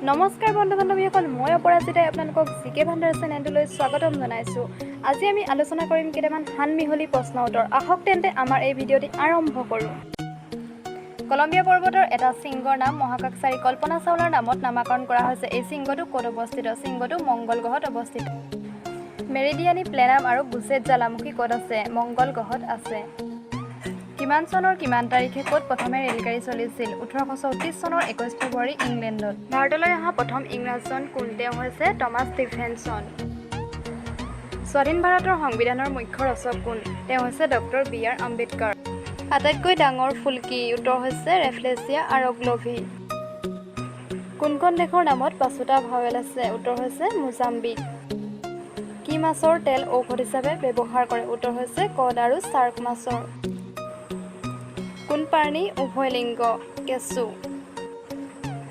নমস্কাৰ বন্ধু বান্ধৱীসকল, মই অপৰাজিতাই আপোনালোকক জি কে ভাণ্ডাৰ চেনেলটোলৈ স্বাগতম জনাইছোঁ। আজি আমি আলোচনা কৰিম কেইটামান সানমিহলি প্ৰশ্ন উত্তৰ। আহক তেন্তে আমাৰ এই ভিডিঅ'টি আৰম্ভ কৰোঁ। কলম্বিয়া পৰ্বতৰ এটা শৃংগৰ নাম মহাকাশচাৰী কল্পনা চাওলাৰ নামত নামাকৰণ কৰা হৈছে। এই শৃংগটো ক'ত অৱস্থিত? শৃংগটো মংগল গ্ৰহত অৱস্থিত। মেৰিডিয়ানী প্লেনাম আৰু গুছেট জ্বালামুখী ক'ত আছে? মংগল গ্ৰহত আছে। কিমান চনৰ কিমান তাৰিখে ক'ত প্ৰথমে ৰেলগাড়ী চলিছিল? 1834 চনৰ 21 ফেব্ৰুৱাৰী, ইংলেণ্ডত। ভাৰতলৈ অহা প্ৰথম ইংৰাজজন কোন? তেওঁ হৈছে টমাছ ষ্টিফেনছন। স্বাধীন ভাৰতৰ সংবিধানৰ মুখ্য ৰচক কোন? তেওঁ হৈছে ডক্টৰ বি আৰ আম্বেদকাৰ। আটাইতকৈ ডাঙৰ ফুল কি? উত্তৰ হৈছে ৰেফ্লেছিয়া আৰগ্লভি। কোনখন দেশৰ নামত পাঁচোটা ভাৱেল আছে? উত্তৰ হৈছে মোজাম্বিক। কি মাছৰ তেল ঔষধ হিচাপে ব্যৱহাৰ কৰে? উত্তৰ হৈছে কড আৰু ছাৰ্ক মাছৰ। কোন প্ৰাণী উভয়লিংগ? কেঁচু।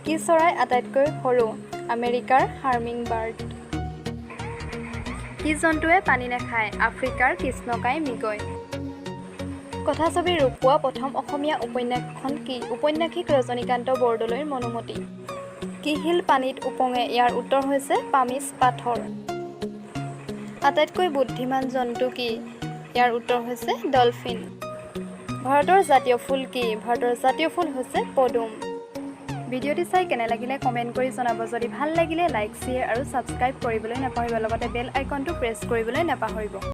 কি চৰাই আটাইতকৈ সৰু? আমেৰিকাৰ হাৰ্মিং বাৰ্ড। কি জন্তুৱে পানী নাখায়? আফ্ৰিকাৰ কৃষ্ণকায় মৃগই। কথাছবিৰ ৰূপ পোৱা প্ৰথম অসমীয়া উপন্যাসখন কি? ঔপন্যাসিক ৰজনীকান্ত বৰদলৈৰ মনোমতী। কি শিল পানীত ওপঙে? ইয়াৰ উত্তৰ হৈছে পামিচ পাথৰ। আটাইতকৈ বুদ্ধিমান জন্তু কি? ইয়াৰ উত্তৰ হৈছে ডলফিন। ভাৰতৰ জাতীয় ফুল কি? ভাৰতৰ জাতীয় ফুল হৈছে পদুম। ভিডিঅ'টি চাই কেনে লাগিলে কমেণ্ট কৰি জনাব। যদি ভাল লাগিলে লাইক, শ্বেয়াৰ আৰু ছাবস্ক্ৰাইব কৰিবলৈ নাপাহৰিব। লগতে বেল আইকনটো প্ৰেছ কৰিবলৈ নাপাহৰিব।